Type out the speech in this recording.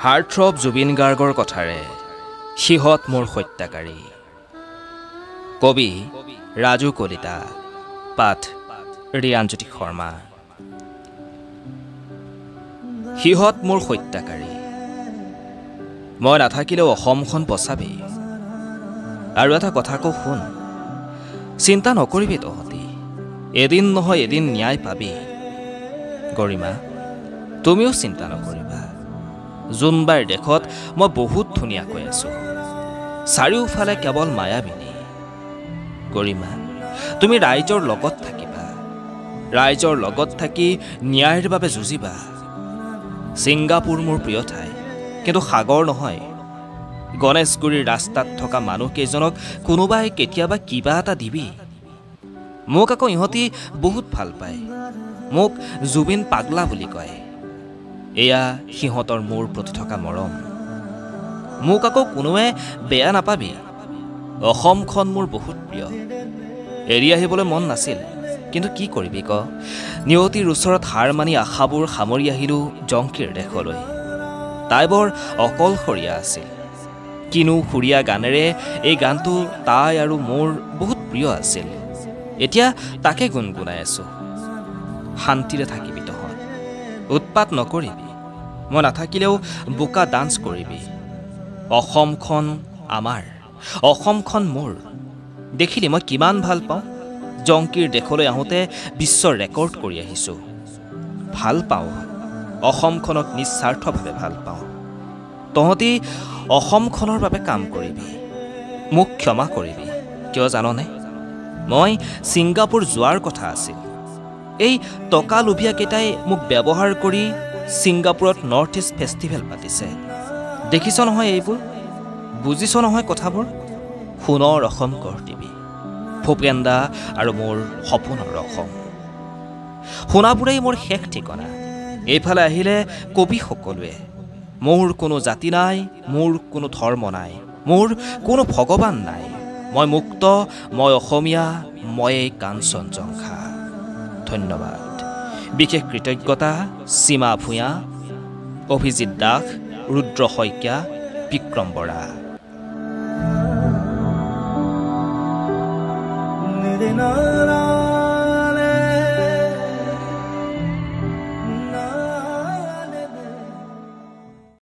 Heartthrob Zubeen গাৰ্গৰ কথাৰে সিহঁত মোৰ হত্যাকাৰী। কবি ৰাজু কলিতা, পাঠ ৰিয়ানজ্যোতি শৰ্মা। সিহঁত মোৰ হত্যাকাৰী। মই নাথাকিলেও অসমখন বচাবি। আৰু এটা কথা কওঁ শুন, চিন্তা নকৰিবি তহঁতি, এদিন নহয় এদিন ন্যায় পাবি। গৰিমা, তুমিও চিন্তা নকৰিবা। জোনবাইৰ দেশত মই বহুত ধুনীয়াকৈ আছোঁ, চাৰিওফালে কেৱল মায়াবিনী। গৰিমা, তুমি ৰাইজৰ লগত থাকিবা, ৰাইজৰ লগত থাকি ন্যায়ৰ বাবে যুঁজিবা। ছিংগাপুৰ মোৰ প্ৰিয় ঠাই, কিন্তু সাগৰ নহয়। গণেশগুৰিৰ ৰাস্তাত থকা মানুহকেইজনক কোনোবাই কেতিয়াবা কিবা এটা দিবি। মোক আকৌ ইহঁতি বহুত ভাল পায়, মোক জুবিন পাগলা বুলি কয়। এয়া সিহঁতৰ মোৰ প্ৰতি থকা মৰম। মোক আকৌ কোনোৱে বেয়া নাপাবি। অসমখন মোৰ বহুত প্ৰিয়, এৰি আহিবলৈ মন নাছিল, কিন্তু কি কৰিবি ক। নিয়তিৰ ওচৰত হাৰ মানি আশাবোৰ সামৰি আহিলোঁ জংকীৰ দেশলৈ। তাই বৰ অকলশৰীয়া আছিল। কিনো সুৰীয়া গানেৰে এই গানটো তাই আৰু মোৰ বহুত প্ৰিয় আছিল। এতিয়া তাকে গুণগুণাই আছোঁ। শান্তিৰে থাকিবি তহঁত, উৎপাত নকৰিবি। মই নাথাকিলেও বোকা ডান্স কৰিবি। অসমখন আমাৰ, অসমখন মোৰ। দেখিলি মই কিমান ভাল পাওঁ। জংকীৰ দেশলৈ আহোঁতে বিশ্বৰ ৰেকৰ্ড কৰি আহিছোঁ। ভাল পাওঁ অসমখনক, নিস্বাৰ্থভাৱে ভাল পাওঁ। তহঁতি অসমখনৰ বাবে কাম কৰিবি, মোক ক্ষমা কৰিবি। কিয় জাননে? মই ছিংগাপুৰ যোৱাৰ কথা আছিল। এই টকা লোভীয়াকেইটাই মোক ব্যৱহাৰ কৰি ছিংগাপুৰত নৰ্থ ইষ্ট ফেষ্টিভেল পাতিছে। দেখিছ নহয় এইবোৰ, বুজিছ নহয় কথাবোৰ? সোণৰ অসম গঢ় দিবি, ভূপেন দা আৰু মোৰ সপোনৰ অসম। সোণাপুৰেই মোৰ শেষ ঠিকনা। এইফালে আহিলে কবি সকলোৱে, মোৰ কোনো জাতি নাই, মোৰ কোনো ধৰ্ম নাই, মোৰ কোনো ভগৱান নাই। মই মুক্ত, মই অসমীয়া, ময়েই কাঞ্চনজংঘা। ধন্যবাদ। বিশেষ কৃতজ্ঞতা সীমা ভূঞা, অভিজিত দাস, ৰুদ্ৰ শইকীয়া, বিক্ৰম বৰা। Na